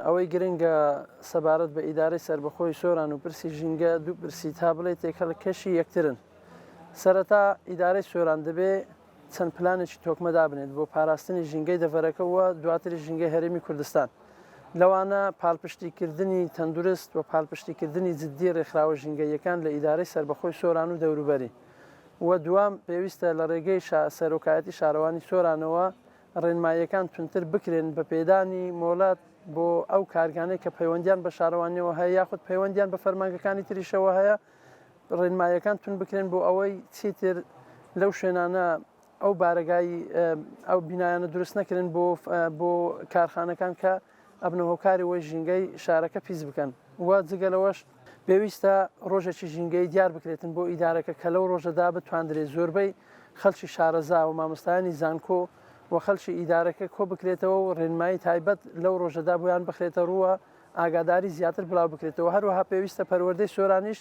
ئەوەی گرنگە سەبارەت بە ئیدارەی سەربەخۆی سۆران و پرسی ژینگە دوو پرسی تا بڵێی تێکەڵ کەشی یەکترن. سەرەتا ئیدارەی سۆران دەبێ چەند پلانێکی تۆکمە دابنێت بۆ پاراستنی ژینگەی دەڤەرەکە و دواتریش ژینگەی هەرێمی کوردستان. لەوانە پالپشتیکردنی تەندروست و پالپشتیکردنی جددی رێکخراوە ژینگەییەکان لە ئیدارەی سەربەخۆی سۆران و دەوروبەری و دووەم پێویستە لە رێگەی سەرۆکایەتی شارەوانی سۆرانەوە ڕێنماییەکان توندتر بکرێن بە پێدانی مۆڵەت بۆ ئەو کارگانەی کە پەیوەندیان بە شارەوانیەوە هەیە یاخود پەیوەندیان بە فەرمانگەکانی تریشەوە هەیە ڕێنماییەکان توند بکرێن بۆ ئەوەی چیتر لەو شوێنانە ئەو بارەگای ئەو بینایانە دروست نەکرێن بۆ بۆ کارخانەکان کە ئەبنە هۆکاری وەی ژینگەی شارەکە پیس بکەن و جگە لەوەش پێویستە ڕۆژێکی ژینگەیی دیار بکرێتن بۆ ئیدارەکە کە لەو ڕۆژەدا بتواندرێت زۆربەی خەڵکی شارەزا و مامۆستایانی زانکۆ و خەڵکی ئیدارەکە کۆبکرێتەوە و ڕێنمایی تایبەت لەو ڕۆژەدا بۆیان بخرێتە ڕووە ئاگاداری زیاتر بڵاو بکرێتەوە هەروەها پێویستە پەروەردەی سۆرانیش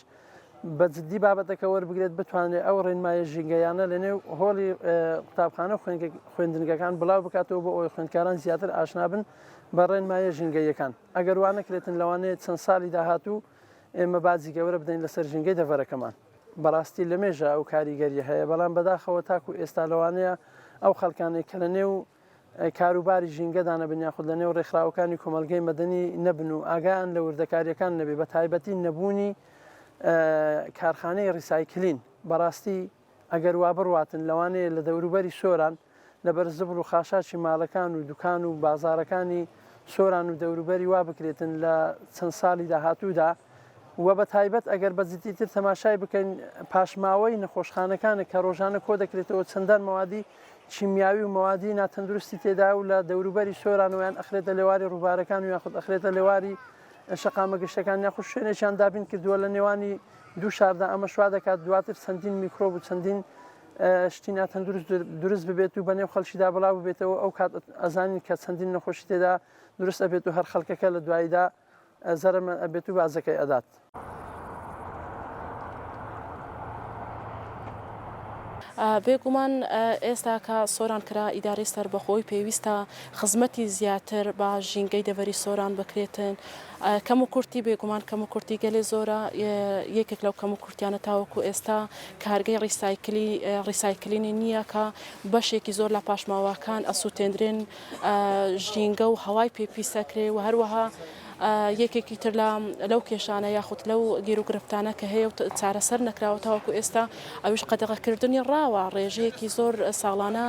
بە جدی بابەتەکە وەربگرێت بتوانرێت ئەو ڕێنمایە ژینگەیانە لە نێو هۆڵی قوتابخانە و خوێندنگەکان بڵاو بکاتەوە بۆ ئەوەی خوێندکاران زیاتر ئاشنا بن بە ڕێنمایە ژینگەیەکان. ئەگەر وا نەکرێتن لەوانەیە چەند ساڵی داهاتوو ئێمە باجی گەورە بدەین لەسەر ژینگەی دەڤەرەکەمان. بەڕاستی لەمێژە ئەو کاریگەریە هەیە بەڵام بەداخەوە تاکو ئێستا لەوانەیە ئەو خەڵکانەی کە لە نێو کاروباری ژینگەدا نەبن یاخود لە نێو ڕێکخراوەکانی کۆمەڵگەی مەدەنی نەبن و ئاگایان لە وردەکاریەکان نەبێ بە تایبەتی نەبوونی کارخانەی ڕیسایکلین بەڕاستی ئەگەر وا بڕواتن لەوانەیە لە دەوروبەری سۆران لەبەر زبڵ و خاشاکی ماڵەکان و دوکان و بازاڕەکانی سۆران و دەوروبەری وا بکرێتن لە چەند ساڵی داهاتوودا و بە تایبەت ئەگەر بە جدیتر تەماشای بکەین پاشماوەی نەخۆشخانەکانە کە ڕۆژانە کۆ دەکرێتەوە چەندان مەوادی کیمیاوی و مەوادی ناتەندروستی تێدا و لە دەوروبەری سۆران و یان ئەخرێتە لێواری ڕووبارەکان و یاخود ئەخرێتە لێواری شەقامە گشتەکان یاخود شوێنێکیان دابین کردووە لە نێوانی دوو شاردا ئەمەش وا دەکات دواتر چەندین میکرۆب و چەندین شتی ناتەندروست دروست ببێت و بەنێو خەڵکیدا بڵاو ببێتەوە ئەو کات ئەزانین کە چەندین نەخۆشی تێدا دروست ئەبێت و هەر خەڵکەکە لە دواییدا زەرەرمەند ئەبێت و باجەکەی ئەدات. بێگومان ئێستا کە سۆران کرا ئیدارەی سەربەخۆی پێویستە خزمەتی زیاتر بە ژینگەی دەڤەری سۆران بکرێتن. کەموکورتی بێگومان کەموکورتی گەلێ زۆرە، یەکێک لەو کەموکورتیانە تاوەکو ئێستا کارگەی ڕیسایکلی ڕیسایکلینی نییە کە بەشێکی زۆر لە پاشماوەکان ئەسووتێندرێن ژینگە و هەوای پێ پیس ئەکرێ و هەروەها یەکێکی تر لە لەو کێشانە یاخود لەو گیروگرفتانە کە هەیە و چارەسەر نەکراوە تاوەکو ئێستا ئەویش قەدەغەکردنی ڕاوە ڕێژەیەکی زۆر ساڵانە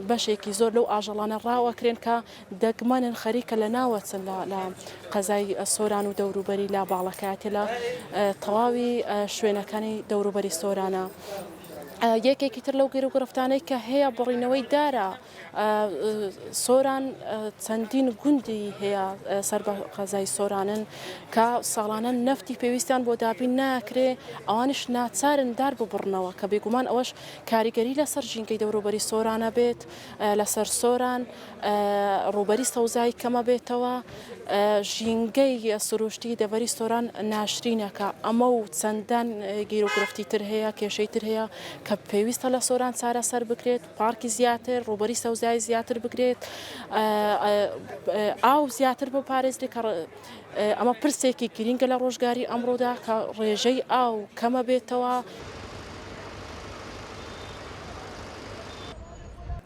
بەشێکی زۆر لەو ئاژەڵانە ڕاوەکرێن کە دەگمەنن خەریکە لە ناوەچن لە لە قەزای سۆران و دەوروبەری لە باڵەکایەتی لە تەواوی شوێنەکانی دەوروبەری سۆرانە. یەکێکی تر لەو گیروگرفتانەی کە هەیە بڕینەوەی دارە سۆران چەندین گوندی هەیە سەر بە قەزای سۆرانن کە ساڵانە نەفتی پێویستیان بۆ دابین ناکرێ ئەوانش ناچارن دار ببڕنەوە کە بێگومان ئەوەش کاریگەری لەسەر ژینگەی دەوروبەری سۆرانە بێت لەسەر سۆران ڕووبەری سەوزایی کەمەبێتەوە، ژینگەی سروشتی دەڤەری سۆران ناشرینە کە ئەمە و چەندان گیروگرفتی تر هەیە، کێشەی تر هەیە کە پێویستە لە سۆران چارەسەر بکرێت، پارکی زیاتر، ڕووبەری سەوزایی زیاتر بکرێت، ئاو زیاتر بپارێزرێت کە ئەمە پرسێکی گرینگە لە ڕۆژگاری ئەمڕۆدا کە ڕێژەی ئاو کەمەبێتەوە.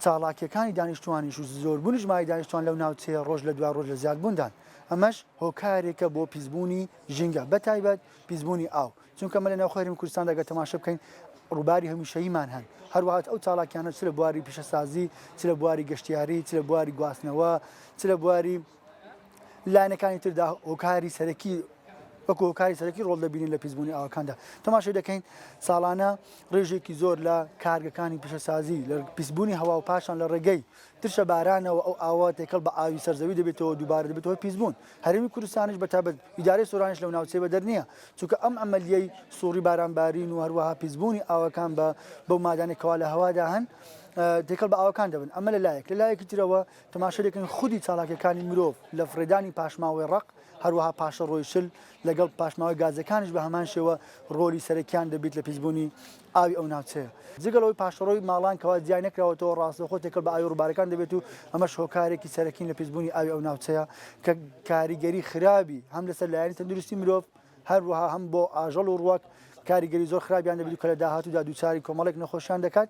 چاڵاکییەکانی دانیشتووانیش و زۆربوونی ژمارەی دانیشتووان لەو ناوچەیە ڕۆژ لە دوای ڕۆژ لە زیادبووندان، ئەمەش هۆکارێکە بۆ پیسبوونی ژینگە بەتایبەت پیسبوونی ئاو، چونکە ئەمە لە ناوخۆی هەرێمی کوردستاندا گەر تەماشا بکەین ڕووباری هەمیشەییمان هەن، هەروەها ئەو چاڵاکیانە چ لە بواری پیشەسازی، چ لە بواری گەشتیاری، چ لە بواری گواستنەوە، چ لە بواری لایەنەکانی تردا هۆکاری سەرەکی وەکو هۆکاری سەرەکی ڕۆڵ دەبینین لە پیسبوونی ئاوەکاندا تەماشای دەکەین ساڵانە ڕێژێکی زۆر لە کارگەکانی پیشەسازی لە پیسبوونی هەوا و پاشان لە ڕێگەی ترشە بارانەوە ئەو ئاوە تێکەڵ بە ئاوی سەرزەوی دەبێتەوە دووبارە دەبێتەوە پیسبوون هەرێمی کوردستانیش بە تایبەت ئیدارەی سۆرانیش لەو ناوچەیە بەدەر نییە چونکە ئەم عەمەلیەی سوڕی بارانبارین و هەروەها پیسبوونی ئاوەکان بە بەو مادانەی کەوا لە هەوادا هەن. تێکەڵ بە ئاوەکان دەبن، ئەمە لە لایەک، لە لایەکی ترەوە تەماشا دەکەین خودی چالاکیەکانی مرۆڤ لە فڕێدانی پاشماوەی ڕەق، هەروەها پاشەڕۆی شل لەگەڵ پاشماوەی گازەکانیش بە هەمان شێوە ڕۆلی سەرەکیان دەبیت لە پیسبوونی ئاوی ئەو ناوچەیە. جگە لەوەی پاشەڕۆی ماڵان کەوا جیای نەکراوەتەوە ڕاستەوخۆ تێکەڵ بە ئاوی ڕووبارەکان دەبێت و ئەمەش هۆکارێکی سەرەکین لە پیسبوونی ئاوی ئەو ناوچەیە کە کاریگەری خرابی هەم لەسەر لایەنی تەندروستی مرۆڤ هەروەها هەم بۆ ئاژەڵ و ڕووەک کاریگەری زۆر خراپیان دەبێت و کە لە داهاتوودا دووچاری کۆمەڵێک نەخۆشیان دەکات.